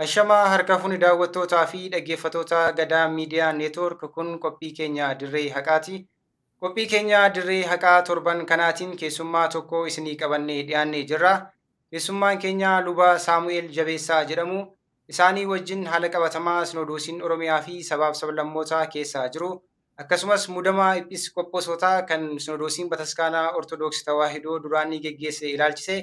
Ashamaa harka fuuni daawwattootaa fi dhaggeeffattoota Gadaa Miidiyaa Neetwoork kun qophii keenya dirree haqaati. Qophii keenya dirree haqaa torban kanaatiin keessummaa tokko isinii qabannee dhiyaannee jirra. Keessummaan keenya Luba Saamu'eel Jabeessaa jedhamu. Isaanii wajjin haala qabatamaa Sinodoosiin Oromiyaa fi sabaaf sablammootaa keessa jiru. Akkasumas muudama Episkopoosotaa kan Sinodoosiin Bataskaanaa Ortodoksii Tawaahidoo duraanii geggeesse ilaalchise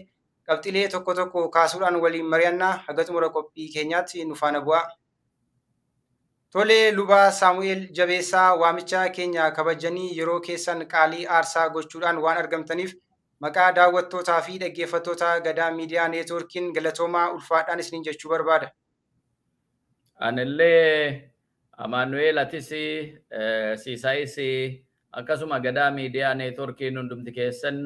qabxilee tokko tokko kaasuudhaan waliin mari'annaa haga xumura qophii keenyaatti nu faana bu'aa. Tolee, Luba Saamu'eel Jabeessaa, waamicha keenya kabajanii yeroo keessan qaalii aarsaa gochuudhaan waan argamtaniif maqaa daawwattootaa fi dhaggeeffattoota Gadaa Miidiyaa Neetwoorkiin galatoomaa, ulfaadhaan isiniin jechuu barbaada. Anillee Amaanu'eel, atis, Siisaayis, akkasuma Gadaa Miidiyaa Neetwoorkiin hundumti keessan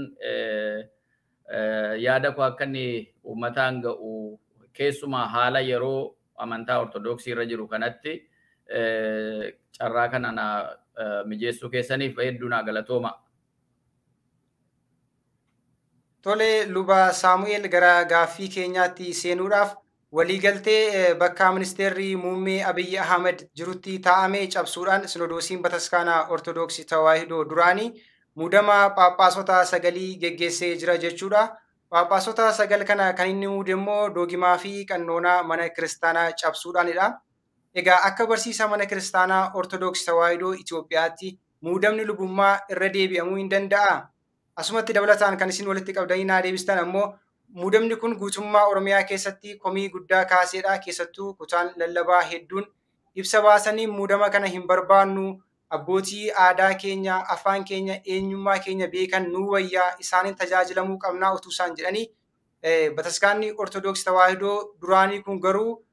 yaada koo akka inni uummataan ga'u, keessumaa haala yeroo amantaa Ortodoksii irra jiru kanatti carraa kana na mijeessuu keessaniif hedduu naa galatooma. Tole, Luba Saamu'eel, gara gaaffii keenyaatti seenuudhaaf waliigaltee bakka ministeerri muummee Abiyyi Ahmed jirutti taa'ame cabsuudhaan Sinodoosiin Bataskaanaa Ortodoksii Tawaahidoo duraanii muudama Phaaphaasota 9 geggeessee jira jechuudha. Phaaphaasota 9 kana kan inni muude immoo doogimaa fi qannoonaa mana kiristaanaa cabsuudhaanidha. Egaa akka barsiisa mana kiristaanaa Ortodoksii Tawaahidoo Itoophiyaatti muudamni lubummaa irra deebi'amuu hin danda'aa? Asumatti dabalataan kan isin walitti qabdanii naa deebistan ammoo muudamni kun guutummaa Oromiyaa keessatti komii guddaa kaaseedha. Keessattuu kutaan lallabaa hedduun ibsa baasanii muudama kana hin barbaannu, abbootii aadaa keenya, afaan keenya, eenyummaa keenya beekan nuu wayyaa, isaaniin tajaajilamuu qabnaa utuu isaan jedhanii, bataskaanni Ortodoksii Tawaahidoo duraanii kun garuu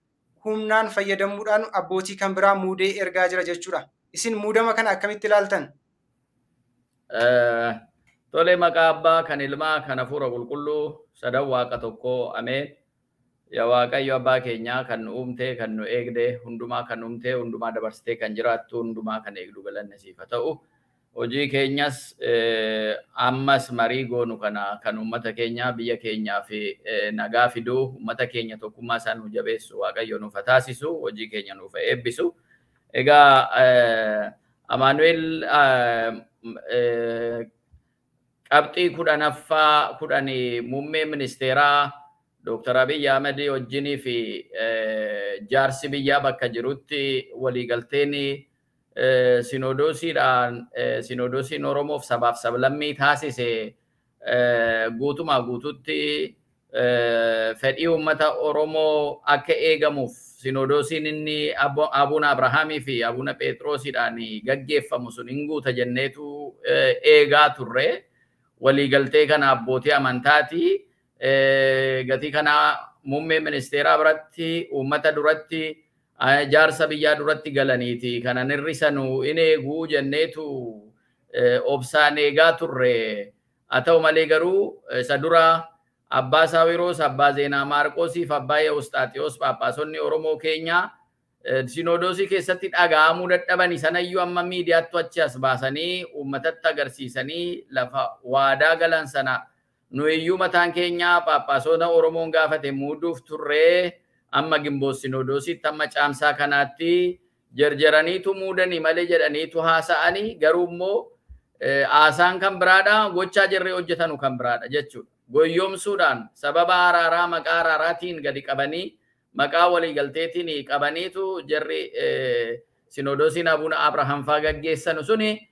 humnaan fayyadamuudhaan abbootii kan biraa muudee ergaa jira jechuudha. Isin muudama kana akkamitti ilaaltan? Tole, maqaa abbaa kan ilmaa kan hafuura qulqulluu sadan waaqa tokkoo, ameen. Yaa Waaqayyo abbaa keenyaa, kan nu uumte, kan nu eegde, hundumaa kan uumte, hundumaa dabarsitee kan jiraattu, hundumaa kan eegdu, galanni siif haa ta'u. Hojii keenyas ammas marii goonu kana kan uummata keenya, biyya keenyaa fi nagaa fiduu, uummata keenya tokkummaa isaa nu jabeessu Waaqayyo nuuf haa taasisu, hojii keenya nuuf haa eebbisu. Egaa Amaanu'eel, qabxii 10ffaa 10 muummee ministeeraa Dr. Abiy Ahmed wajjinii fi jaarsi biyyaa bakka jirutti waliigalteen sinodoosiidhaan sinodoosiin Oromoof sabaaf sablammii taasise guutumaa guututti fedhii uummata Oromoo akka eegamuuf sinodoosiin inni Abuna Abrahaamii fi Abuna Phexroosiidhaan gaggeeffamu sun hin guuta jenneetu eegaa turre. Waliigaltee kana abbootii amantaati. Gatii kana muummee ministeeraa biratti, uummata duratti, jaarsa biyyaa duratti galaniiti. Kanan hir'isanu in eeguu jenneetu obsaan eegaa turre. Haa ta'u malee garuu isa dura Abbaa Saawiroos, Abbaa Zeenaa Maarqoosiif Abbaa Ewusxaaxiyoos, Phaaphaasonni Oromoo keenya sinodoosii keessatti dhaga'amuu dadhabani sanayyuu amma miidiyaatti achi as baasanii uummatatti agarsiisanii, lafa waadaa galan sana nu iyyuu mataan keenya Phaaphaasota Oromoon gaafate muuduuf turree, amma Gimboos sinodoositti amma caamsaa kanaatti jarjaraniitu muudanii malee jedhaniitu haasa'anii, garuu immoo haasaan kan biraadha, gochaa jirree hojjetanu kan biraadha jechuudha. Goyyoomsuudhaan sababa araaraa, maqaa araaraatiin gadi qabanii, maqaa waliigalteetiin qabaniitu jarri sinodoosiin Abuna Abrahaam faa gaggeessanu suni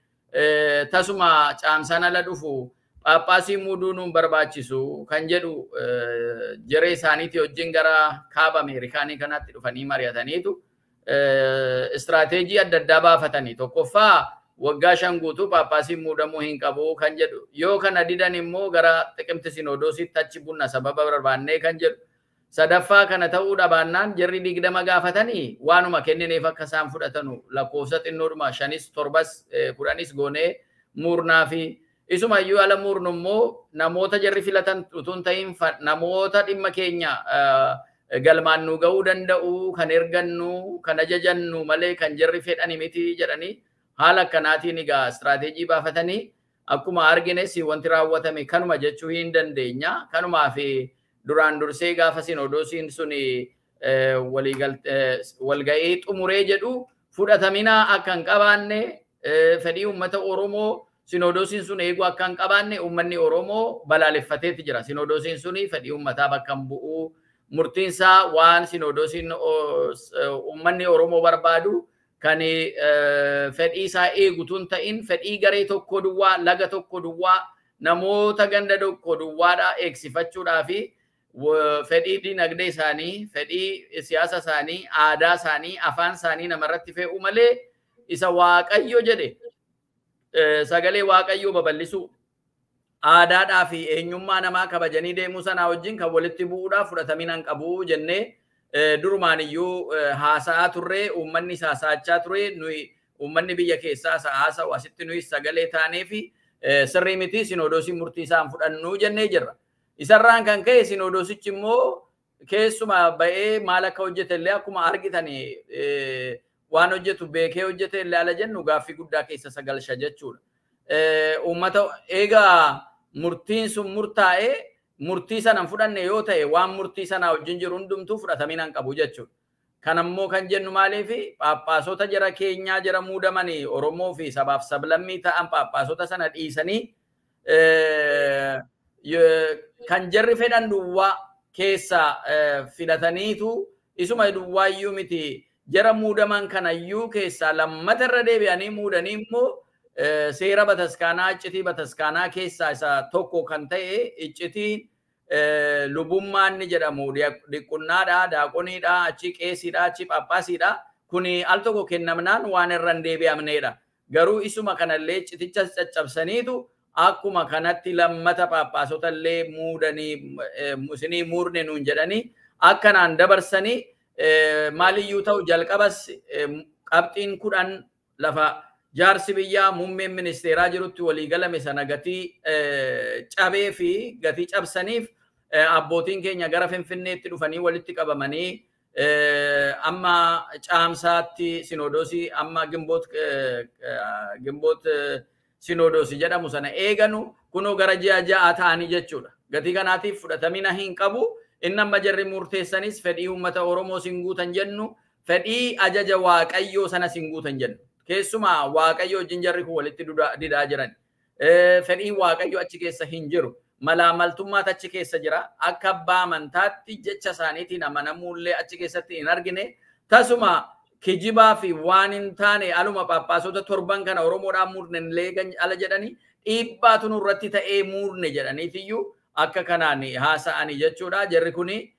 tasuma caamsaan ala dhufu Phaaphaasii muuduu nuun barbaachisu kan jedhu jaree isaaniitii wajjin gara kaaba Ameerikaanii kanaatti dhufanii mari'ataniitu istiraateejii adda addaa baafatanii, tokkoffaa waggaa 5 guutuu Phaaphaasiin muudamuu hin qabu kan jedhu, yoo kana didan immoo gara xiqimti sinodoositti achi bunna sababa barbaannee kan jedhu, sadaffaa kana ta'uu dhabaannaan jarri 20 gaafatanii waanuma kennineef akka isaan fudhatanu lakkoofsa xinnoodhuma 5s 7s 10s goonee muurnaa fi isuma iyyuu ala muurnu immoo namoota jarri filatan utuu hin ta'in namoota dhimma keenya galmaan nu ga'uu danda'u kan ergannu, kan ajajannu malee kan jarri fedhani miti jedhanii, haala akkanaatiin egaa istiraateejii baafatanii akkuma argines wanti raawwatame kanuma jechuu hin dandeenya. Kanumaa fi duraan dursee gaafa sinodoosiin suni walga'ii xumuree jedhu fudhatamina akka hin qabaanne, fedhii uummata Oromoo sinoodosiin sun eeguu akka hin qabaanne uummanni Oromoo balaaleffateeti jira. Sinoodosiin suni fedhii uummataa bakka hin bu'u. Murtiin isaa waan sinoodosiin uummanni Oromoo barbaadu kan fedhii isaa eegutu hin ta'in, fedhii garee tokko duwwaa, laga tokko duwwaa, namoota ganda tokko duwwaadhaa eegsifachuudhaa fi fedhii dinagdee isaanii, fedhii siyaasa isaanii, aadaa isaanii, afaan isaanii namarratti fe'uu malee isa Waaqayyo jedhe sagalee Waaqayyoo babal'isuu, aadaadhaa fi eenyummaa namaa kabajanii deemuu sanaa wajjin kan walitti bu'uudhaaf fudhatamina hin qabu jennee durumaan iyyuu haasa'aa turre, uummanni haasa'achaa ture, nuyi uummanni biyya keessaa haasa'u asitti nuyi sagalee taanee fi sirrii miti, sinoodosiin murtii isaan fudhannu jennee jirra. Isarraan kan ka'e sinoodosichi immoo keessumaa ba'ee maal akka hojjete illee akkuma argitan, waan hojjetu beekee hojjete illee ala jennu gaaffii guddaa keessa sagalsha jechuudha. Uummata eegaa murtiin sun murtaa'ee murtii sana hin fudhanne yoo ta'e, waan murtii sanaa wajjin jiru hundumtuu fudhatamina hin qabu jechuudha. Kanammoo kan jennu maaliif Phaaphaasota jara keenyaa jara muudamanii Oromoo fi sabaaf sablammii ta'an phaaphaasota sana dhiisanii kan jarri fedhan duwwaa keessa filataniitu, isuma duwwaa iyyuu miti, jara muudaman kanayyuu keessaa lammata irra deebi'anii muudanii immoo seera bataskaanaa, iccitii bataskaanaa keessaa isa tokko kan ta'e iccitiin lubummaa inni jedhamu diqunnaadha, daaqoniidha, achi qeesiidha, achi phaaphaasiidha. Kuni al tokko kennamnaan waan irra hin deebi'amneedha. Garuu isuma kanallee icciticha caccabsaniitu akkuma kanatti lammata phaaphaasota illee muudanii isinii muurne nuun jedhanii akkanaan dabarsanii, maaliyyuu ta'u jalqabas qabxiin 10 lafa jaarsi biyyaa muummeen ministeeraa jirutti walii galame sana gatii cabee fi gatii cabsaniif abbootiin keenya gara Finfinneetti dhufanii walitti qabamanii amma caamsaatti sinoodosii amma Gimboot sinoodosii jedhamu sana eeganu kunoo gara ji'a 6 ta'anii jechuudha. Gatii kanaatiif fudhatamina hin qabu. Inni amma jarri murteessanis fedhii uummata Oromoo sin guutan jennu, fedhii ajaja Waaqayyoo sana sin guutan jennu. Keessumaa Waaqayyo wajjin jarri kun walitti didaa jiran. Fedhiin Waaqayyo achi keessa hin jiru. Malaamaltummaatu achi keessa jira. Akka abbaa amantaatti jecha isaaniitiin amanamuullee achi keessatti hin argine. Tasuma kijibaa fi waan hin taane aluma phaaphaasota 7 kana Oromoodhaan muurne illee ala jedhanii dhiibbaatu nurratti ta'ee muurne jedhaniitiyyuu akka kanaan haasa'anii jechuudha. Jarri kuni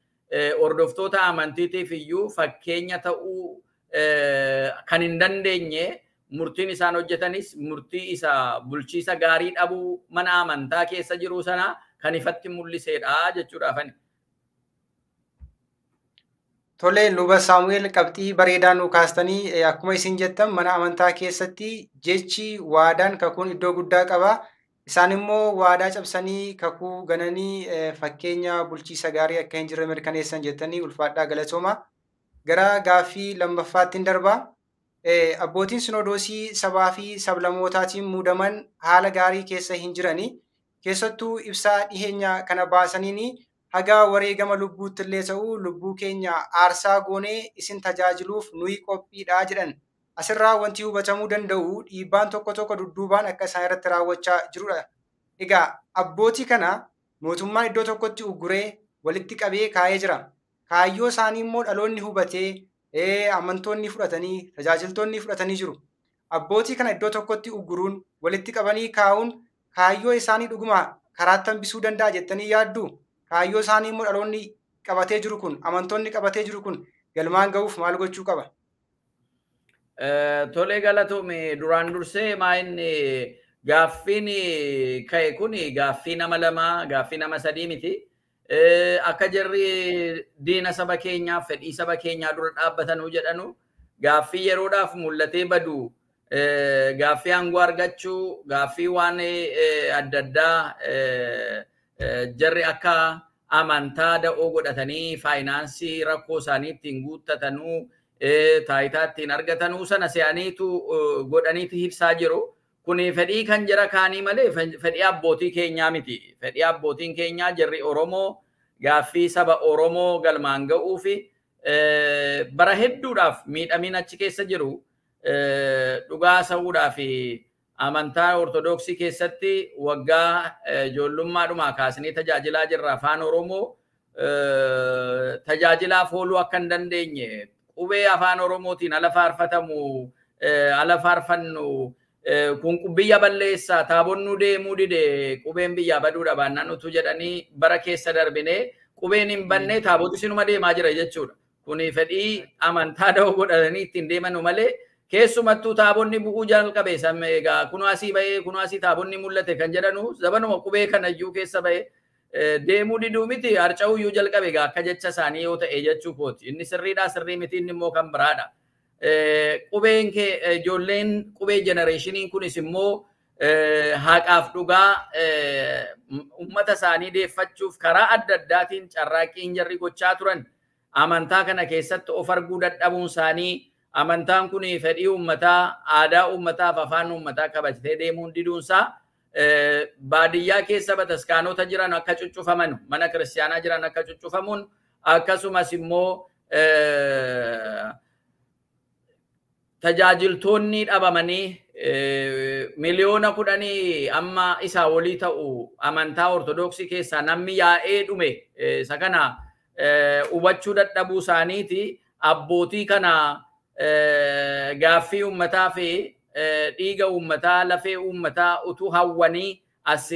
hordoftoota amantiitiif iyyuu fakkeenya ta'uu kan hin dandeenye, murtiin isaan hojjetanis murtii isa bulchiisa gaarii dhabuu mana amantaa keessa jiru sana kan ifatti mul'isedha jechuudha. Tole, Luba Saamu'eel, qabxii bareedaa nu kaastanii, akkuma isin jettan mana amantaa keessatti jechi, waadaan, kakuun iddoo guddaa qaba. Isaan immoo waadaa cabsanii kakuu gananii fakkeenya bulchiisa gaarii akka hin jirre mirkaneessan jettanii, ulfaadhaa, galatooma. Gara gaaffii lammaffaatti hin darba. Abbootiin sinodoosii sabaa fi sablammootaatiin muudaman haala gaarii keessa hin jirani. Keessattuu ibsaa dhiheenya kana baasaniin haga wareegama lubbuutti illee ta'u lubbuu keenya aarsaa goonee isin tajaajiluuf nuyi qophiidha jedhan. Asirraa wanti hubatamuu danda'u dhiibbaan tokko tokko dudduubaan akka isaan irratti raawwachaa jirudha. Egaa abbootii kana mootummaan iddoo tokkotti ugguree walitti qabee kaa'ee jira. Kaayyoo isaanii immoo dhaloonni hubatee, amantoonni fudhatanii, tajaajiltoonni fudhatanii jiru. Abbootii kana iddoo tokkotti ugguruun, walitti qabanii kaa'uun kaayyoo isaanii dhuguma karaatti hambisuu danda'a jettanii yaadduu? Kaayyoo isaanii immoo dhaloonni qabatee jiru kun, amantoonni qabatee jiru kun galmaan ga'uuf maal gochuu qaba? Tolee, galatoome. Duraan dursee maa inni gaaffiin ka'e kun gaaffii nama lamaa, gaaffii nama sadii miti. Akka jarri diina saba keenyaa, fedhii saba keenyaa dura dhaabbatanuu jedhanu, gaaffii yeroodhaaf mul'atee badu, gaaffii aangoo argachuu, gaaffii waan adda addaa jarri akka amantaa da'oo godhatanii faayinaansii rakkoo isaanii ittiin guuttatanuu, taayitaa ittiin argatanuu sana se'aniitu godhaniitu ibsaa jiru. Kuni fedhii kan jara kaanii malee fedhii abbootii keenyaa miti. Fedhii abbootiin keenyaa jarri Oromoo gaaffii saba Oromoo galmaan ga'uu fi Bara hedduudhaaf miidhamiin achi keessa jiru dhugaa sa'uudhaaf amantaa Ortodoksii keessatti waggaa ijoollummaadhumaa kaasnee tajaajilaa jirra. Afaan Oromoo tajaajilaaf ooluu akka hin dandeenye, qubee afaan Oromootiin ala faarfatamu, ala faarfannu kun biyya balleessaa, taabonnuu deemuu dide, qubeen biyyaa baduudha baannaan utuu jedhanii bara keessa darbinee qubeen hin banne taaboti sinuma deemaa jira jechuudha. Kuni fedhii amantaa da'oo godhatanii ittiin deemanu malee keessumattuu taabonni bu'uu jalqabe egaa kunoo asii ba'ee kunoo asii taabonni mul'ate kan jedhanu zabanuma qubee kanayyuu keessa ba'ee deemuu diduu miti harca'uu iyyuu jalqabe egaa akka jecha isaanii yoo ta'e jechuu kooti. Inni sirriidhaa sirrii miti, inni immoo kan biraadha. Qubeen kee ijoolleen qubee jenereeshiniin kunis immoo haqaaf dhugaa uummata isaanii deeffachuuf karaa adda addaatiin carraaqqiin jarri gochaa turan amantaa kana keessatti of arguu dadhabuun isaanii, amantaan kun fedhii uummataa, aadaa uummataaf afaan uummataa kabajatee deemuun diduunsaa baadiyyaa keessa bataskaanota jiran akka cuccufaman, mana kiristaanaa jiran akka cuccufamuun, akkasumas immoo tajaajiltoonni dhabamanii 10 miliyoona amma isaa olii ta'u amantaa Ortodoksii keessaa namni yaa'ee dhume isa kana hubachuu dadhabuu isaaniiti. Abbootii kana gaaffii uummataa fi dhiiga uummataa, lafee uummataa utuu hawwanii as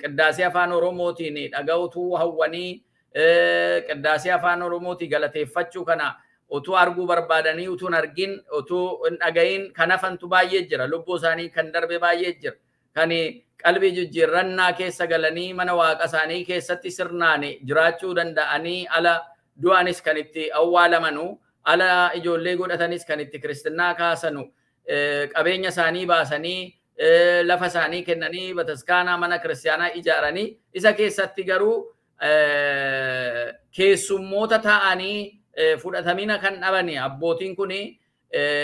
qiddaasee afaan Oromootiin dhaga'utu hawwanii, qiddaasee afaan Oromootiin galateeffachuu kana utuu arguu barbaadanii utuu hin argin, utuu hin dhagahin kan hafantu baay'ee jira. Lubbuu isaanii kan darbe baay'ee jira. Kan qalbii jijjiirrannaa keessa galanii mana waaqa isaanii keessatti sirnaan jiraachuu danda'anii ala du'anis kan itti awwaalamanu, ala ijoollee godhatanis kan itti kiristinnaa kaasanu, qabeenya isaanii baasanii lafa isaanii kennanii bataskaanaa mana kiristaanaa ijaaranii isa keessatti garuu keessummoota ta'anii fudhatamina kan dhabani abbootiin kun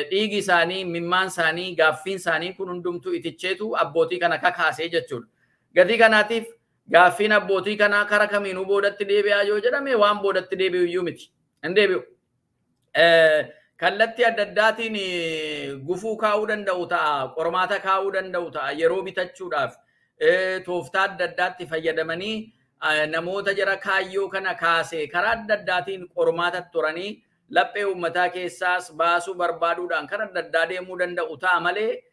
dhiigi isaanii, mimmaan isaanii, gaaffiin isaanii kun hundumtuu iticheetu abbootii kana kakaasee jechuudha. Gatii kanaatiif gaaffiin abbootii kanaa kara kamiinuu boodatti deebi'aa yoo jedhame waan boodatti deebi'u iyyuu miti. Hin deebi'u. Kallattii adda addaatiin gufuu kaa'uu danda'u ta'a, qormaata kaa'uu danda'u ta'a yeroo bitachuudhaaf tooftaa adda addaatti fayyadamanii namoota jara kaayyoo kana kaasee karaa adda addaatiin qormaata turanii laphee uummataa keessaas baasuu barbaaduudhaan karaa adda addaa deemuu danda'u ta'a malee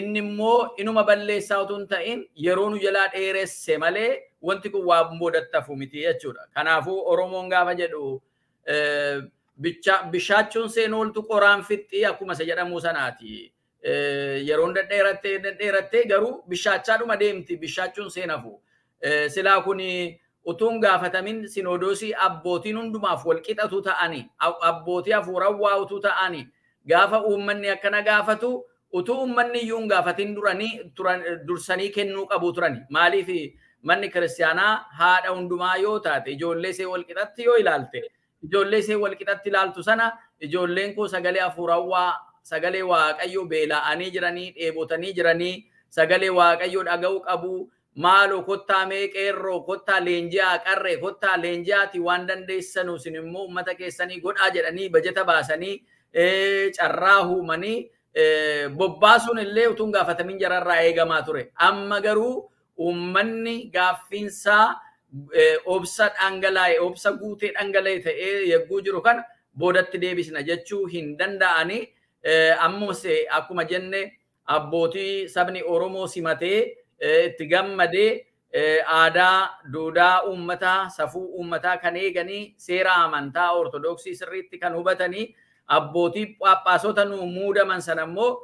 inni immoo inuma balleessaa utuu hin ta'in yeroo nu jalaa dheeresse malee wanti kun waan boodatti hafu miti jechuudha. Kanaafuu Oromoon gaafa jedhu bishaachuun seenooltu qoraan fixxii akkuma isa jedhamu sanaati. Yeroon dhedheerattee dhedheerattee garuu bishaachaadhuma deemti, bishaachuun seenafu. Silaa kun utuun gaafatamin sinodoosii abbootiin hundumaaf wal qixatu ta'ani, abbootii hafuurawwaa utuu ta'ani, gaafa uummanni akkana gaafatu utuu uummanni iyyuu hin gaafatin duranii dursanii kennuu qabu turani. Maaliif manni kiristaanaa haadha hundumaa yoo taate, ijoollee ishee wal qixatti yoo ilaalte, ijoollee ishee wal qixatti ilaaltu sana ijoolleen koo sagalee hafuurawwaa, sagalee Waaqayyoo beela'anii jiranii, dheebotanii jiranii, sagalee Waaqayyoo dhaga'uu qabu. Maaloo kottaa mee qeerroo, kottaa leenji'aa, qarree kottaa leenji'aati, waan dandeessanu isin immoo uummata keessanii godhaa jedhanii bajeta baasanii carraa uumanii bobbaasuun illee utuu hin gaafatamin jararraa eegamaa ture. Amma garuu uummanni gaaffiinsaa obsa dhangalaa'e, obsa guutee dhangala'e ta'ee yegguu jiru kana boodatti deebisna jechuu hin danda'ani. Ammas akkuma jenne abbootii sabni Oromoo simatee itti gammadee, aadaa, duudhaa uummataa, safuu uummataa kan eeganii, seera amantaa Ortodoksii sirriitti kan hubatanii abbootii phaaphaasota nu muudaman sana immoo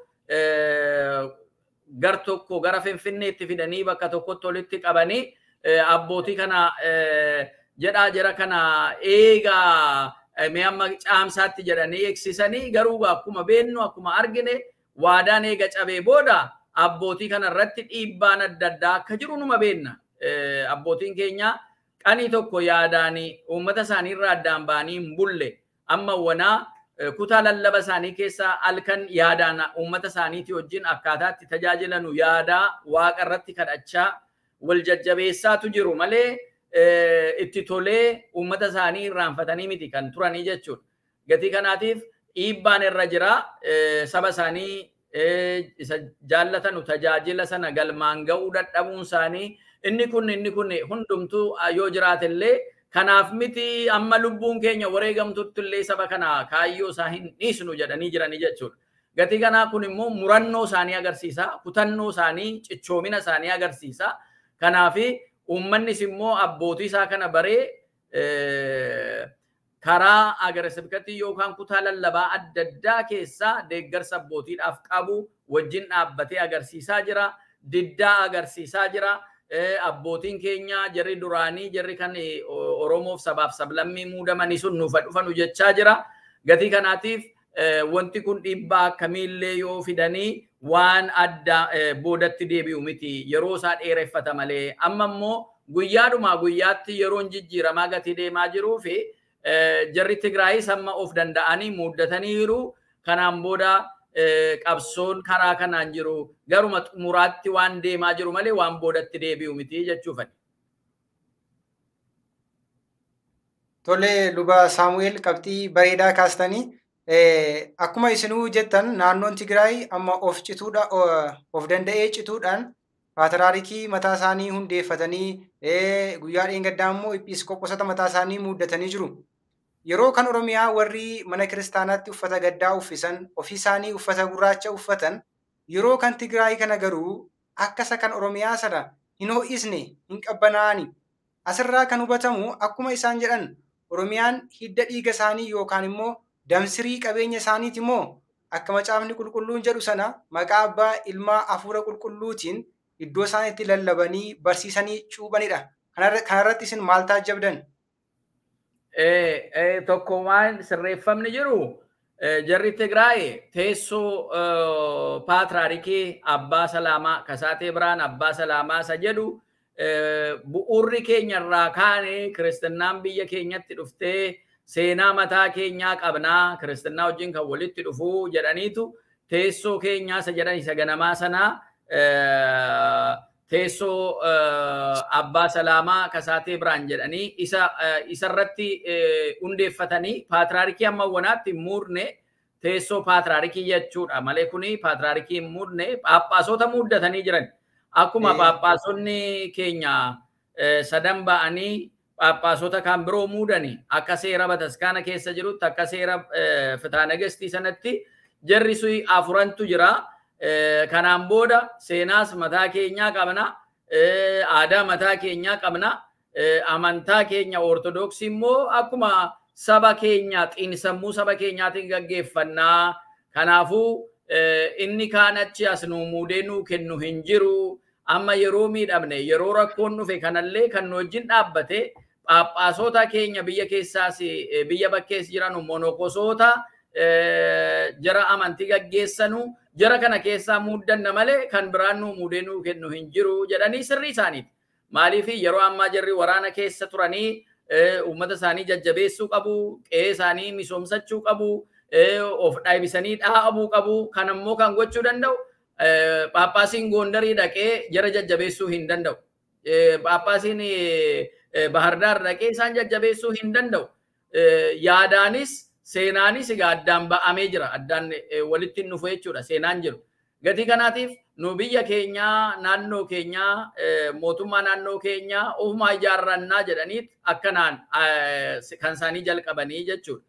gar tokko gara Finfinneetti fidanii bakka tokkotti walitti qabanii abbootii kana jedhaa jira kana eegaa mee amma caamsaatti jedhanii eegsisanii, garuu akkuma beennu, akkuma argine waadaan eega cabee booda abbootii kana irratti dhiibbaan adda addaa akka jiru numa beenna. Abbootiin keenya qanii tokko yaadaan uummata isaanii irraa addaan ba'anii hin bulle. Amma wanaa kutaa lallaba isaanii keessa halkan yaadaan uummata isaaniitii wajjin akkaataa itti tajaajilanu yaadaa, waaqa irratti kadhachaa wal jajjabeessaatu jiru malee. itti tolee uummata isaanii irraanfatanii miti kan turanii jechuudha. Gatii kanaatiif dhiibbaan irra jira saba isaanii isa jaallatanu tajaajila sana galmaan ga'uu dadhabuun isaanii inni kun hundumtuu yoo jiraatellee kanaaf miti amma lubbuun keenya wareegamtutti illee saba kana kaayyoo isaa hin dhiisnu jedhanii jiranii jechuudha. Gatii kanaa kun immoo murannoo isaanii agarsiisa, kutannoo isaanii, cichoomina isaanii agarsiisa. Kanaafi uummannis immoo abbootii isaa kana baree karaa agara sibkatii yookaan kutaa lallabaa adda addaa keessaa deeggarsa abbootiidhaaf qabu wajjin dhaabbatee agarsiisaa jira. Diddaa agarsiisaa jira. Abbootiin keenya jarri duraanii jarri kan Oromoof sabaaf sablammii muudamanii sun nuuf dhufanu jechaa jira. Gatii kanaatiif wanti kun dhiibbaa akkamiillee yoo fidanii waan adda boodatti deebi'u miti yeroo isaa dheereffata malee. Amma immoo guyyaadhumaa guyyaatti yeroon jijjiiramaa gatii deemaa jiruu fi jarri Tigraayis amma of danda'anii muuddataniiru. Kanaan booda qabsoon karaa kanaan jiru garuma xumuraatti waan deemaa jiru malee waan boodatti deebi'u miti jechuufani. Tole luba Saamu'eel qabxii bareedaa kaastanii akkuma isinuu jettan naannoon Tigraay amma of cituudha of danda'ee cituudhaan paatriyaarkii mataa isaanii hundeeffatanii guyyaa dheengaddaa immoo episkooposota mataa isaanii muuddatanii jiru. Yeroo kan Oromiyaa warri mana kiristaanaatti uffata gaddaa uffisan ofii isaanii uffata gurraacha uffatan yeroo kan Tigraay kana garuu akka isa kan Oromiyaa sana hin ho'isne hin qabbanaa'ani. Asirraa kan hubatamu akkuma isaan jedhan Oromiyaan hidda dhiiga isaanii yookaan immoo damsirii qabeenya isaaniiti immoo akka macaafni qulqulluun jedhu sana maqaa abbaa ilmaa hafuura qulqulluutiin iddoo isaan itti lallabanii barsiisanii cuuphanidha. Kanarratti isin maal taajjabdan? Tokko waan sirreeffamni jiru jarri Tigraay teessoo paatriyaarkii abbaa salaamaa Kasaatee Birhaan abbaa salaamaa isa jedhu bu'uurri keenya irraa kaane kiristinnaan biyya keenyatti dhuftee seenaa mataa keenyaa qabnaa kiristinnaa wajjin kan walitti dhufuu jedhaniitu teessoo keenyaa isa jedhan isa ganamaa sanaa teessoo abbaa salaamaa Kasaatee Birhaan jedhanii isarratti hundeeffatanii paatriyaarkii hamma wanaatti hin muudne teessoo paatriyaarkii jechuudha malee kuni paatriyaarkii hin muudne phaaphaasota muuddatanii jiran. Akkuma phaaphaasonni keenya sadan ba'anii phaaphaasota kan biroo muudani akka seera bataskaana keessa jirutti akka seera fitaanagestii sanatti jarri sui afurantu jira. Kanaan booda seenaas mataa keenyaa qabna, aadaa mataa keenyaa qabna, amantaa keenya ortodoksii immoo akkuma saba keenya xiinsammuu saba keenyaatiin gaggeeffannaa. Kanaafuu inni kaan achi as nuu muudee nuu kennu hin jiru. Amma yeroo miidhamne yeroo rakkoon dhufe kanallee kan nu wajjin dhaabbate phaaphaasota keenya biyya keessaas biyya bakkees jiran monokosoota jara amantii gaggeessanu jara kana keessaa muuddanna malee kan biraan nuu muudee nuu kennu hin jiru jedhanii sirrii isaaniiti. Maaliif yeroo ammaa jarri waraana keessa turanii uummata isaanii jajjabeessuu qabu, qe'ee isaanii misoomsachuu qabu, of dhaabisanii dhaabuu qabu. Kan ammoo kan gochuu danda'u Phaaphaasiin Gondarii dhaqee jara jajjabeessuu hin danda'u. Phaaphaasiin Bahardaar dhaqee isaan jajjabeessuu hin danda'u. Yaadaanis seenaanis egaa addaan ba'amee jira. Addaan walitti hin dhufu jechuudha seenaan jiru. Gatii kanaatiif nu biyya keenyaa, naannoo keenyaa, mootummaa naannoo keenyaa ofumaa ijaarrannaa jedhaniit akkanaan kan isaanii jalqabanii jechuudha.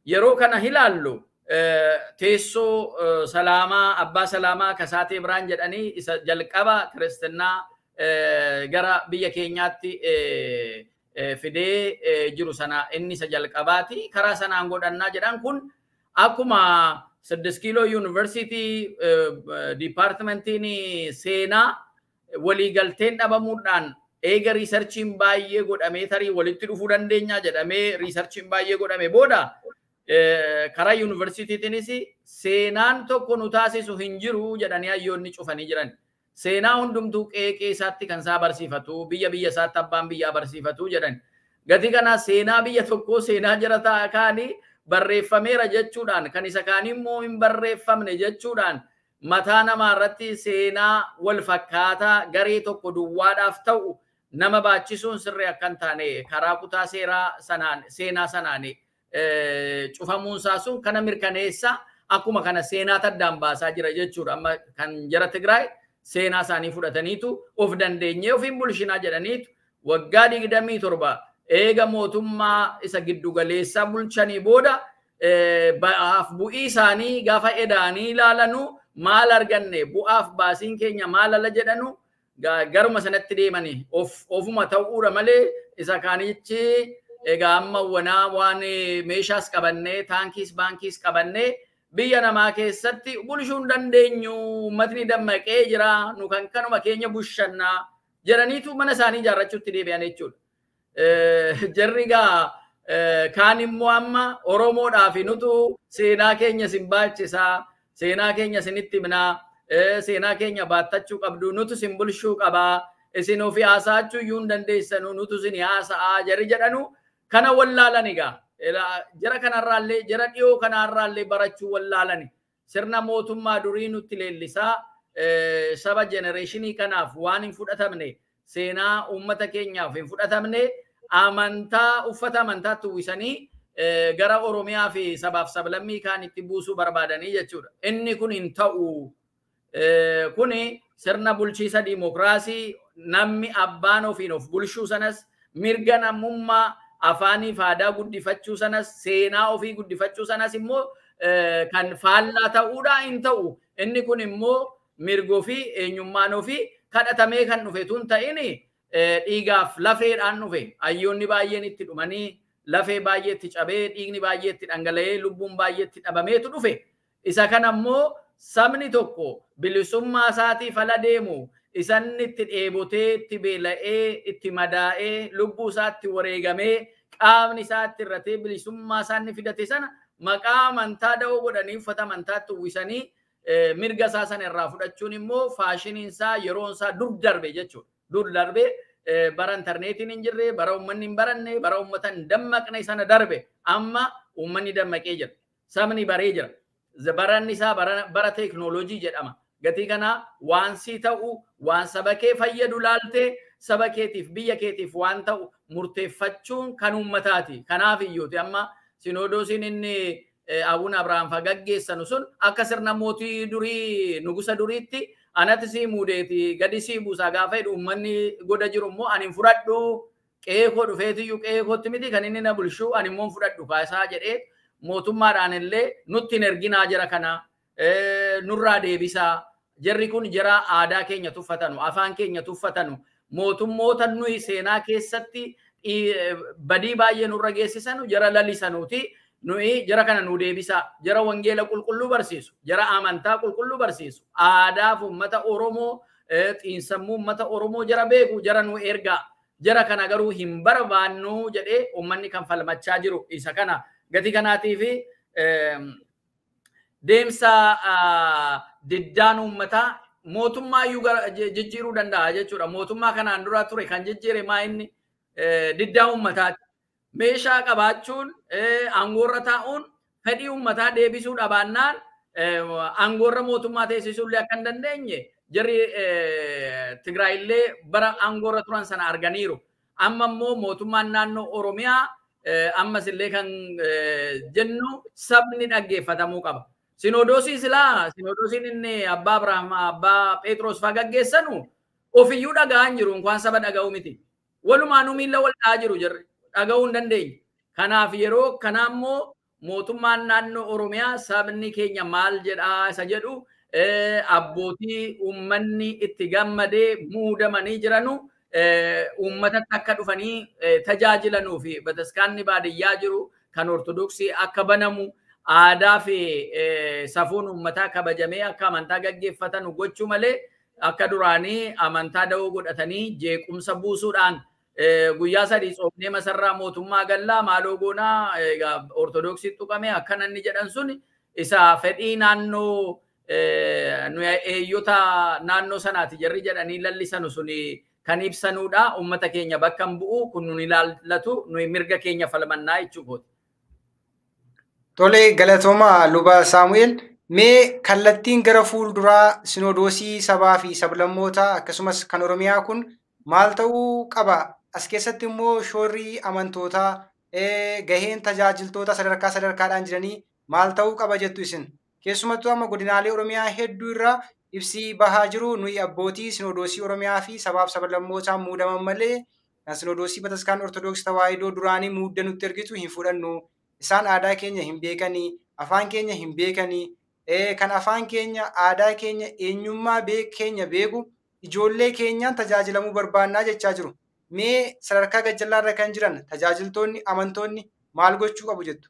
Yeroo kana ilaallu teessoo salaamaa abbaa salaamaa Kasaatee Birhaan jedhanii isa jalqaba kiristinnaa gara biyya keenyaatti fidee jiru sana inni isa jalqabaati. Karaa sanaan godhannaa jedhan kun akkuma 6 kiiloo yuunivarsiitii dipaartimentiin seenaa waliigalteen dhabamuudhaan eega riisarchiin baay'ee godhamee tarii walitti dhufuu dandeenya jedhamee riisarchiin baay'ee godhame booda karaa yuunivarsiitiitiinis seenaan tokko nu taasisu hin jiru jedhanii hayyoonni cufanii jiran. Seenaa hundumtuu qeeqee isaatti kan isaa barsiifatu biyya biyya isaatti abbaan biyyaa barsiifatu jedhan. Gatii kana seenaa biyya tokkoo seenaa jara kaanii barreeffameera jechuudhaan kan isa kaanii immoo hin barreeffamne jechuudhaan mataa namaa irratti seenaa wal fakkaataa garee tokko duwwaadhaaf ta'u nama baachisuun sirrii akka hin taane karaa kutaa seeraa sanaan seenaa sanaan cufamuun isaa sun kana mirkaneessa akkuma kana seenaa addaan baasaa jira jechuudha. Amma kan jara Tigraay seenaa isaanii fudhataniitu of dandeenyee ofiin bulshinaa jedhaniitu waggaa 27 eega mootummaa isa giddugaleessaa bulchanii booda ba'aaf bu'ii isaanii gaafa edaanii ilaalanu maal arganne bu'aaf baasiin keenya maal ala jedhanu garuma sanatti deemanii ofuma ta'uudha malee isa kaanichi egaa amma wanaa waan meeshaas qabannee taankiis baankiis qabannee biyya namaa keessatti bulchuu hin dandeenyu uummatni dammaqee jira nu kan kanuma keenya bushannaa jedhaniitu mana isaanii ijaarrachuutti deebi'an jechuudha. Jarri egaa kaan immoo amma Oromoodhaaf nutu seenaa keenya sin baachisaa, seenaa keenya sinitti himnaa, seenaa keenya baattachuu qabdu, nutu sin bulchuu qabaa, isin ofii haasa'achuu iyyuu hin dandeessanu, nutu sin haasa'aa jarri jedhanu kana wallaalan egaa. Jara kanarraallee jara dhiyoo kanarraallee barachuu wallaalani. Sirna mootummaa durii nutti leellisaa saba jenereeshinii kanaaf waan hin fudhatamne seenaa uummata keenyaaf hin fudhatamne amantaa uffata amantaatti uwwisanii gara Oromiyaa fi sabaaf sablammii kaan itti buusuu barbaadanii jechuudha. Inni kun hin ta'u. Kuni sirna bulchiisa diimokiraasii namni abbaan ofiin of bulchuu sanas mirga namummaa afaanii fi aadaa guddifachuu sanas seenaa ofii guddifachuu sanas immoo kan faallaa ta'uudha hin ta'u. Inni kun immoo mirgoo fi eenyummaan ofii kadhatamee kan dhufe tun ta'in dhiigaaf lafeedhaan dhufe hayyoonni baay'een itti dhumanii lafee baay'ee itti cabee dhiigni baay'ee itti dhangala'ee lubbuun baay'ee itti dhabameetu dhufe. Isa kana immoo sabni tokko bilisummaa isaatiif ala deemu isanni itti dheebotee itti beela'ee itti madaa'ee lubbuu isaatti wareegamee qaamni isaatti irratee bilisummaa isaanni fidate sana maqaa amantaa da'oo godhanii uffata amantaatti uwwisanii mirga isaa sana irraa fudhachuun immoo faashiniin isaa yeroon isaa dur darbe jechuudha. Dur darbe bara intarneetiin hin jirre, bara uummanni hin baranne, bara uummata hin dammaqne sana darbe. Amma uummanni dammaqee jira. Sabni baree jira. Baranni isaa bara teeknooloojii jedhama. Gatii kana waan sii ta'u, waan saba kee fayyadu laaltee saba keetiif biyya keetiif waan ta'u murteeffachuun kan uummataati. Kanaaf iyyuuti amma sinodoosiin inni Abuun Abrahaam fa gaggeessanu sun akka sirna mootii durii nugusa duriitti anatti sii muudeeti gadi sii buusaa gaafa jedhu uummanni goda jiru immoo ani hin fudhadhu qe'ee koo dhufeetiyyuu qe'ee kootti miti kan inni na bulchuu ani immoo hin fudhadhu kaasaa jedhee mootummaadhaan illee nutti hin erginaa jira kana nurraa deebisaa jarri kun jara aadaa keenya tuffatanu afaan keenya tuffatanu mootummoota nuyi seenaa keessatti badii baay'ee nurra geessisanu jara lalisanuuti. Nuyi jara kana nu deebisaa jara wangeela qulqulluu barsiisu jara amantaa qulqulluu barsiisu aadaaf uummata Oromoo xiinsammuu uummata Oromoo jara beeku jara nu ergaa jara kana garuu hin barbaannu jedhee uummanni kan falmachaa jiru isa kana gatii kanaatii fi deemsa diddaan uummataa mootummaa iyyuu jijjiiruu danda'a jechuudha. Mootummaa kanaan dura ture kan jijjiire maa inni diddaa uummataati. Meeshaa qabaachuun aangoorra taa'uun fedhii uummataa deebisuu dhabaannaan aangoorra mootummaa teessisuullee akka hin dandeenye jarri Tigraayillee bara aangoorra turan sana arganiiru. Amma immoo mootummaan naannoo Oromiyaa ammas illee kan jennu sabni dhaggeeffatamuu qaba. Sinodoosii silaa sinodoosiin inni abbaa Abrahaam abbaa Phexros fa'aa gaggeessanu ofiyyuu dhaga'aa hin jiru waan saba dhaga'u miti. Walumaanuu miilla wal dha'aa jiru jarri. Dhaga'uu hin dandeenye. Kanaaf yeroo kana immoo mootummaan naannoo Oromiyaa sabni keenya maal jedhaa isa jedhu abbootii uummanni itti gammadee muudamanii jiranu uummatatti akka dhufanii tajaajilanuu fi bataskaanni baadiyyaa jiru kan Ortodoksii akka banamu aadaa fi safuun uummataa kabajamee akka amantaa gaggeeffatanu gochuu malee akka duraanii amantaa da'oo godhatanii jeequmsa buusuudhaan guyyaa sadii tsoomnee masarraa mootummaa gallaa maaloo goonaa Ortodoksii tuqame akkana inni jedhan sun isa fedhii naannoo eeyyota naannoo sanaati jarri jedhanii lallisanu sun kan ibsanuudha. Uummata keenya bakka hin bu'u kun nun ilaallatu nuyi mirga keenya falmannaa jechuudha. Tole galatooma luba Saamu'eel. Mee kallattiin gara fuulduraa sinodoosii sabaa fi sablammootaa akkasumas kan Oromiyaa kun Maal ta'uu qaba? As keessatti immoo shoorri amantootaa, gaheen tajaajiltoota sadarkaa sadarkaadhaan jiranii maal ta'uu qaba jettu isin? Keessumattuu amma godinaalee Oromiyaa hedduu irraa ibsi bahaa jiru nuyi abbootii sinodoosii Oromiyaa fi sabaaf sablammootaan muudaman malee kan sinodoosii bataskaana Ortodoksii Tawaahidoo duraanii muudda nutti ergitu hin fudhannu. Isaan aadaa keenya hin beekanii, afaan keenya hin beekanii, kan afaan keenya, aadaa keenya, eenyummaa keenya beeku ijoollee keenyaan tajaajilamuu barbaannaa jechaa jiru. Mee sadarkaa gajjallaarra kan jiran tajaajiltoonni, amantoonni maal gochuu qabu jettu?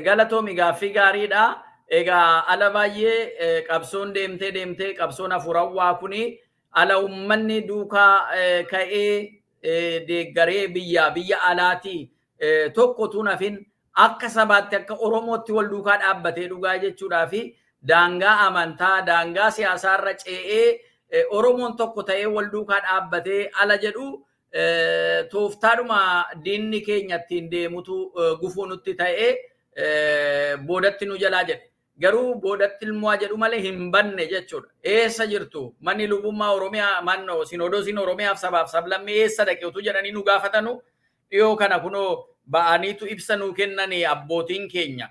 Galatoomi, gaaffii gaariidha. Egaa ala baay'ee qabsoon deemtee deemtee qabsoon hafuurawwaa kuni ala uummanni duukaa ka'ee deeggaree biyya biyya alaatii tokko tun hafin akka sabaatti akka Oromootti wal duukaa dhaabbatee dhugaa jechuudhaa fi daangaa amantaa daangaa siyaasaarra ce'ee Oromoon tokko ta'ee wal duukaa dhaabbatee ala jedhu tooftaadhuma diinni keenya ittiin deemutu gufuu nutti ta'ee boodatti nu jalaa jedhe. Garuu boodatti ilmoo jedhu malee hin banne jechuudha. Eessa jirtu? Manni lubummaa Oromiyaa mannoo sinodoosiin Oromiyaaf sabaaf sablammii eessa dhaqe utuu jedhanii nu gaafatanu dhiyoo kana kunoo ba'aniitu ibsa nuu kennanii abbootiin keenya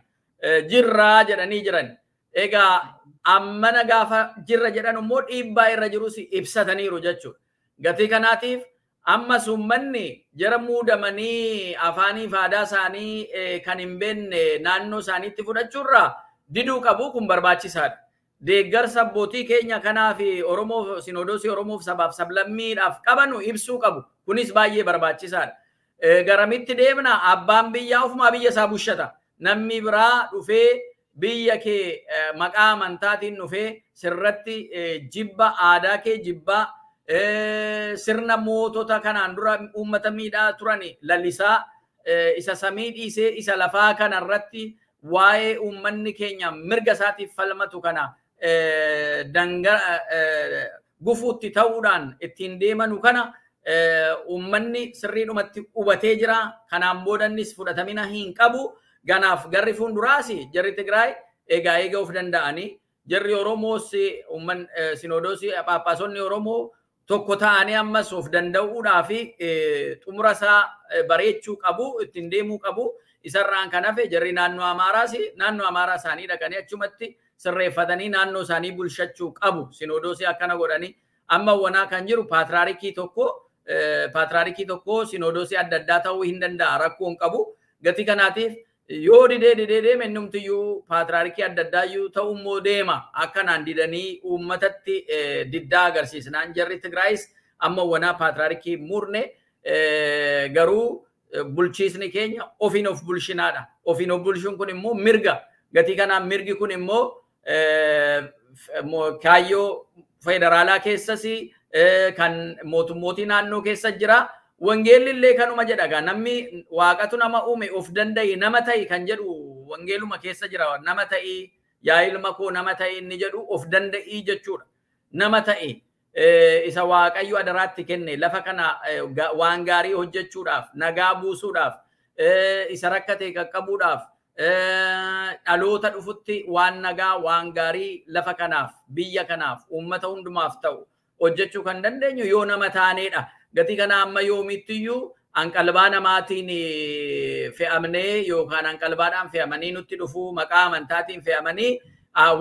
jirraa jedhanii jiran. Egaa ammana gaafa jirra jedhan immoo dhiibbaa irra jirus ibsataniiru jechuudha. Gatii kanaatiif ammas uummanni jara muudamanii afaanii fi aadaa isaanii kan hin beekne naannoo isaaniitti fudhachuurraa diduu qabu kun barbaachisaadha. Deeggarsa abbootii keenya kanaa fi Oromoof sinodoosii Oromoof sabaaf sablammiidhaaf qabanu ibsuu qabu. Kunis baay'ee barbaachisaadha. Garamitti deemna? Abbaan biyyaa ofumaa biyya isaa bushata. Namni biraa dhufee biyya kee maqaa amantaatiin dhufee sirratti jibba aadaa kee jibbaa sirna mootota kanaan dura uummata miidhaa turan lalisaa isa samii dhiisee isa lafaa kanarratti waa'ee uummanni keenya mirga isaatiif falmatu kana danga gufuutti ta'uudhaan ittiin deemanu kana uummanni sirriidhumatti hubatee jira. Kanaan boodannis fudhatamina hin qabu. Ganaaf garri fuulduraas jarri Tigraay egaa eega of danda'anii jarri Oromoos uumman sinodoosii phaaphaasonni Oromoo tokko ta'anii ammas of danda'uudhaa fi xumura isaa bareechuu qabu, ittiin deemuu qabu. Isarraan kan hafe jarri naannoo Amaaraas naannoo Amaaraa isaanii dhaqanii achumatti sirreeffatanii naannoo isaanii bulchachuu qabu. Sinodoosii akkana godhanii amma wanaa kan jiru paatraarikii tokko sinodoosii adda addaa ta'uu hin danda'a, rakkoo hin qabu. Gatii kanaatiif yoo didee didee deeme innumtiyyuu paatraarikii adda addaa iyyuu ta'uu immoo deema. Akkanaan didanii uummatatti diddaa agarsiisnaan jarri Tigraayis amma wanaa paatraarikii murne, garuu bulchiisni keenya ofiin of bulchinaadha. Ofiin of bulchuun kun immoo mirga. Gatii kanaan mirgi kun immoo kaayyoo federaalaa keessas kan mootummootii naannoo keessa jira. Wangeelli illee kanuma jedha gaa, namni waaqatu nama uume, of danda'i, nama ta'i kan jedhu wangeeluma keessa jira. Nama ta'i, yaa ilma koo, nama ta'i inni jedhu of danda'ii jechuudha. Nama ta'i isa Waaqayyo adaraatti kenne lafa kana waan gaarii hojjechuudhaaf, nagaa buusuudhaaf, isa rakkate qaqqabuudhaaf, dhaloota dhufutti waan nagaa waan gaarii lafa kanaaf, biyya kanaaf, uummata hundumaaf ta'u hojjechuu kan dandeenyu yoo nama taaneedha. Gatii kana amma yoomittiyyuu hanqalbaa namaatiin fe'amnee yookaan hanqalbaadhaan fe'amanii nutti dhufuu, maqaa amantaatiin fe'amanii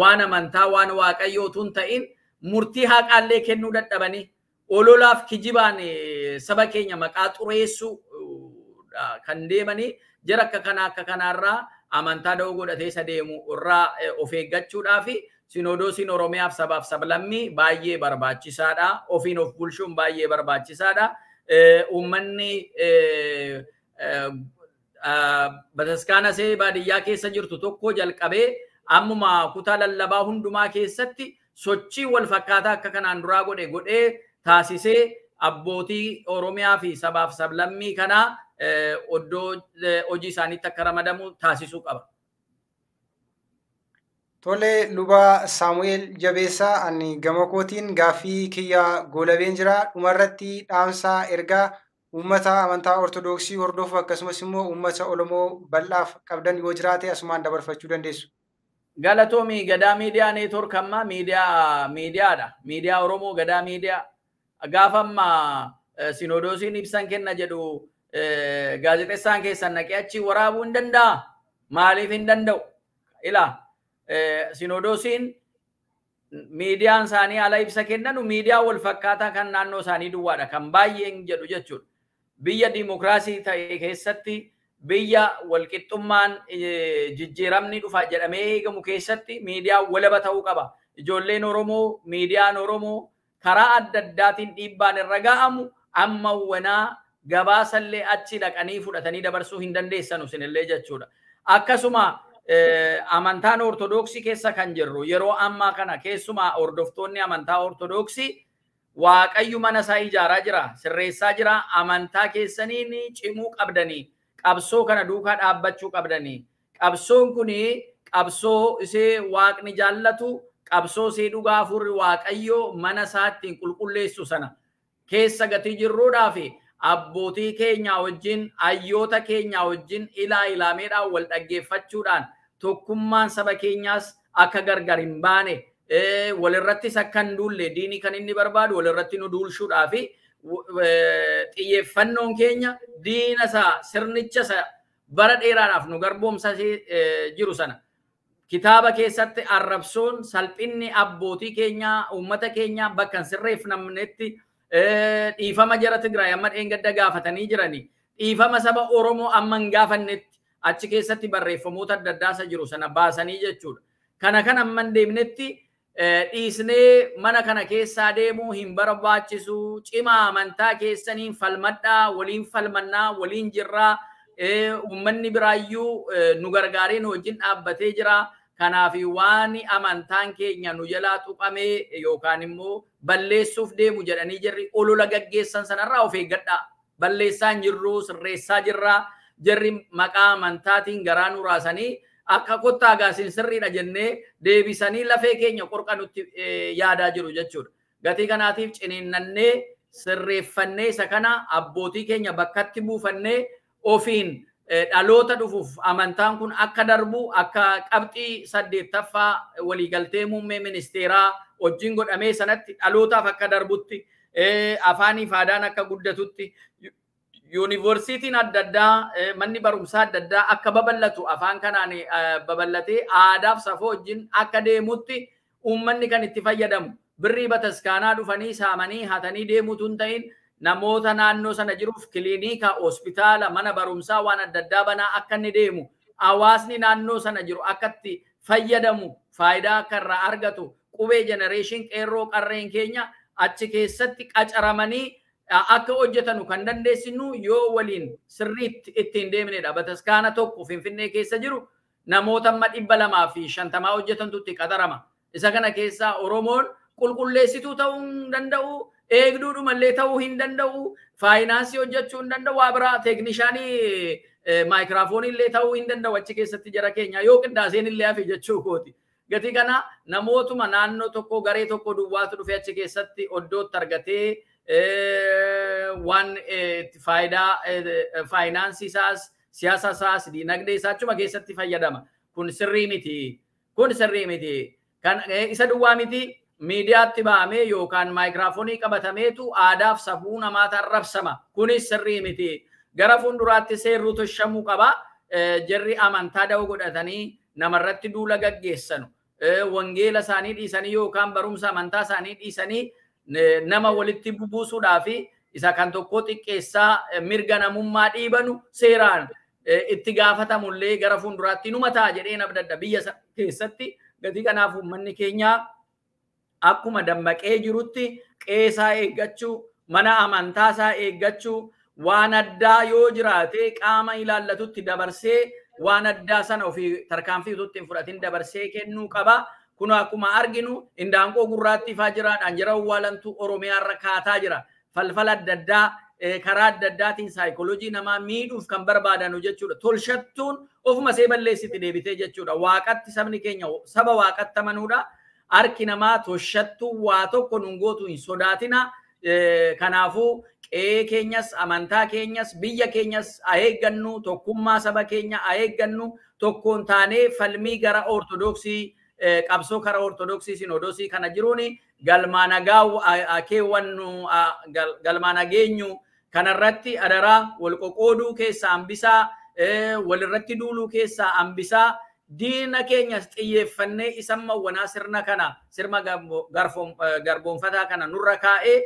waan amantaa waan Waaqayyoo tun ta'in murtii haqaallee kennuu dadhabanii ololaaf kijibaan saba keenya maqaa xureessuu kan deemanii jara akka kanaa akka kanaarraa amantaa da'oo godhatee isa deemu irraa of eeggachuudhaa fi sinodoosiin Oromiyaaf sabaaf sablammii baay'ee barbaachisaadha. Ofiin of bulchuun baay'ee barbaachisaadha. Uummanni bataskaana see baadiyyaa keessa jirtu tokko jalqabee ammuma kutaa lallabaa hundumaa keessatti sochii wal fakkaataa akka kanaan duraa godhe godhee taasisee abbootii Oromiyaa fi sabaaf sablammii kanaa oddoo hojii isaaniitti akka ramadamu taasisuu qaba. Tole, luba Saamu'eel Jabeessaa, ani gama kootiin gaaffii kiyya goolabeen jira. Dhumarratti dhaamsa ergaa uummata amantaa Ortodoksii hordofu akkasumas immoo uummata Oromoo bal'aaf qabdan yoo jiraate asumaan dabarfachuu dandeessu. Galatoomi. Gadaa Miidiyaa Network amma miidiyaadha. Miidiyaa Oromoo Gadaa Miidiyaa. Gaafa amma sinodoosiin ibsan kenna jedhu gaazexeessaan keessan naqee achi waraabuu hin danda'a. Maaliif hin danda'u? Ilaa sinodoosiin miidiyaan isaanii ala ibsa kennanu miidiyaa wal fakkaataa kan naannoo isaanii duwwaadha kan baay'een jedhu jechuudha. Biyya diimokiraasii ta'e keessatti biyya walqixxummaan jijjiiramni dhufa jedhamee eegamu keessatti miidiyaan walaba ta'uu qaba. Ijoolleen Oromoo, miidiyaan Oromoo karaa adda addaatiin dhiibbaan irra ga'amu amma wanaa gabaasallee achi dhaqanii fudhatanii dabarsuu hin dandeessanu isinillee jechuudha. Akkasuma amantaan Ortodoksii keessa kan jirru yeroo ammaa kana keessumaa hordoftoonni amantaa Ortodoksii Waaqayyo mana isaa ijaaraa jira, sirreessaa jira. Amantaa keessaniin cimuu qabdanii, qabsoo kana duukaa dhaabbachuu qabdanii. Qabsoon kuni qabsoo isee Waaqni jaallatu, qabsoo isee dhugaa hafuurri Waaqayyo mana isaa ittiin qulqulleessu sana keessa gatii jirruudhaa fi abbootii keenya wajjin, hayyoota keenya wajjin ilaa ilaameedhaan wal dhaggeeffachuudhaan tokkummaan saba keenyaas akka gargar hin baane walirrattis akka hin duulle diinii kan inni barbaadu walirratti nu duulshuudhaa fi xiyyeeffannoon keenya diina isaa sirnicha isa bara dheeraadhaaf nu garboomsa jiru sana kitaaba keessatti arrabsoon salphinni abbootii keenyaa uummata keenyaa bakka hin sirreeffamnetti dhiifama jara Tigraay amma dheengadda gaafatanii jiranii dhiifama saba Oromoo amma hin gaafannetti achi keessatti barreeffamoota adda addaa isa jiru sana baasanii jechuudha. Kana kan amma hin deemnetti dhiisnee mana kana keessaa deemuu hin barbaachisu. Cimaa amantaa keessaniin falmadhaa, waliin falmannaa, waliin jirraa. Uummanni biraayyuu nu gargaaree nu wajjin dhaabbatee jira. Kanaaf waan amantaan keenya nu jalaa tuqamee yookaan immoo balleessuuf deemu jedhanii jarri olola gaggeessan sanarraa of eeggadhaa. Balleessaa hin jirru, sirreessaa jirra. Jarri maqaa amantaatiin garaa nu raasanii akka kottaa gaasiin sirriidha jennee deebisanii lafee keenya qorqa nutti yaadaa jiru jechuudha. Gatii kanaatiif ciniinnannee sirreeffannee isa kana abbootii keenya bakkatti buufannee ofiin dhaloota dhufuuf amantaan kun akka darbu akka qabxii 8ffaa waliigaltee muummee ministeeraa wajjin godhamee sanatti dhalootaaf akka darbutti afaanii fi aadaan akka guddatutti yuunivarsiitiin adda addaa manni barumsaa adda addaa akka babal'atu afaan kanaan babal'atee aadaaf safuu wajjin akka deemutti uummanni kan itti fayyadamu birrii bataskaanaa dhufanii saamanii hatanii deemuutu hin ta'in namoota naannoo sana jiruuf kiliinika, hospitaala, mana barumsaa waan adda addaa banaa akka inni deemu hawaasni naannoo sana jiru akka itti fayyadamu faayidaa akka irraa argatu qubee jenereeshin qeerroo qarreen keenya achi keessatti qacaramanii akka hojjetanu kan dandeessinu yoo waliin sirriitti ittiin deemnedha. Bataskaana tokko Finfinnee keessa jiru namoota amma 250 hojjetantu itti qaxarama. Isa kana keessaa Oromoon qulqulleessituu ta'uu hin danda'u, eegduudhumallee ta'uu hin danda'u, faayinaansii hojjechuu hin danda'u, waa biraa teeknishaanii maayikiraafoonii illee ta'uu hin danda'u achi keessatti jara keenya yoo qindaaseen illee hafe jechuu kooti. Gatii kana namootuma naannoo tokko garee tokko duwwaatu dhufee achi keessatti oddootti argatee waan faayidaa faayinaansii isaas siyaasa isaas diinagdee isaa achuma keessatti fayyadama. Kun sirrii miti. Kun sirrii miti. Kan isa duwwaa miti miidiyaatti ba'amee yookaan maayikiraafoonii qabatameetu aadaaf safuu namaatu arrabsama. Kunis sirrii miti. Gara fuulduraatti seerri toshamuu qaba. Jarri amantaa da'oo godhatanii namarratti duula gaggeessanu. Wangeela isaanii dhiisanii yookaan barumsa amantaa isaanii dhiisanii nama walitti bubuusuudhaa fi isa kan tokko xiqqeessaa mirga namummaa dhiibanu seeraan itti gaafatamullee gara fuulduraatti numa ta'a jedheen abdadda biyya keessatti. Gatii kanaaf uummanni keenya akkuma dammaqee jirutti qeesaa eeggachuu, mana amantaa isaa eeggachuu, waan addaa yoo jiraate qaama ilaallatutti dabarsee waan addaa sana ofii tarkaanfii utuu hin fudhatin dabarsee kennuu qaba. Kun akkuma arginu indaanqoo gurraatti ifaa jiraadhaan jara awwaalantu Oromiyaa irra kaataa jira. Falfala adda addaa karaa adda addaatiin saayikooloojii namaa miidhuuf kan barbaadanu jechuudha. Tolshattuun ofuma see balleessiti deebitee jechuudha. Waaqatti sabni keenya saba waaqatti amanuudha. Harki namaa toshattuu waa tokko nun gootu hin sodaatina. Kanaafuu qe'ee keenyas amantaa keenyas biyya keenyas haa eeggannu, tokkummaa saba keenya haa eeggannu, tokkoon taanee falmii gara Ortodoksii Qabsoo karaa Ortodoksii Sinoodosii kana jiruun galmaan keewwannu, galmaan ageenyu kanarratti adaraa wal qoqooduu keessaa hambisaa, walirratti duuluu keessaa hambisaa, diina keenyas xiyyeeffannee isa mawwanaa sirna kana, sirna garboonfataa kana nurra kaa'ee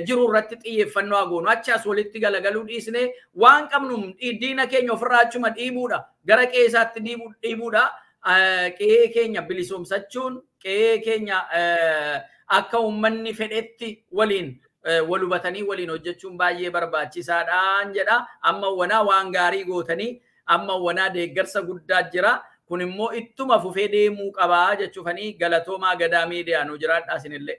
jiru irratti xiyyeeffannoo hagoonu. Achaas walitti galagaluu dhiisnee waan qabnu diina keenya ofirraa achuma dhiibuudha, gara qe'eesaatti dhiibuudha. Qe'ee keenya bilisoomsachuun, qe'ee keenya akka uummanni fedhetti waliin wal hubatanii waliin hojjechuun baay'ee barbaachisaadhaan jedha. Amma wanaa waan gaarii gootanii, amma wanaa deeggarsa guddaa jira. Kun immoo ittuma fufee deemuu qabaa jechuufanii. Galatoomaa, Gadaa Miidiyaa nu jiraadhaa isinillee.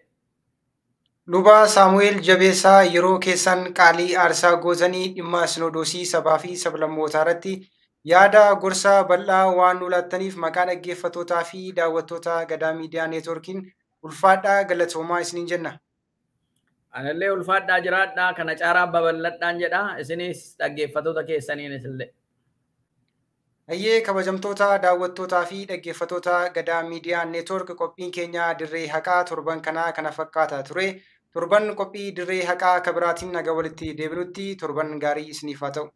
Luba Saamu'eel Jabeessaa, yeroo keessan qaalii aarsaa gootanii dhimma sinodoosii sabaa fi sablammootaa irratti yaada gorsa bal'aa waan nu laattaniif maqaa dhaggeeffattootaa fi daawwattoota Gadaa Miidiyaa Neetwoorkiin ulfaadhaa, galatoomaa isiniin jenna. Anillee ulfaadhaa, jiraadhaa, kana caaraa babal'adhaan jedha, isinis dhaggeeffattoota keessaniinis illee. Hayyee, kabajamtoota daawwattootaa fi dhaggeeffattoota Gadaa Miidiyaa Neetwoork, qophiin keenya Dirree Haqaa torban kanaa kana fakkaata ture. Torban qophii Dirree Haqaa akka biraatiin naga walitti deebinutti torban gaarii isiniif haa ta'u.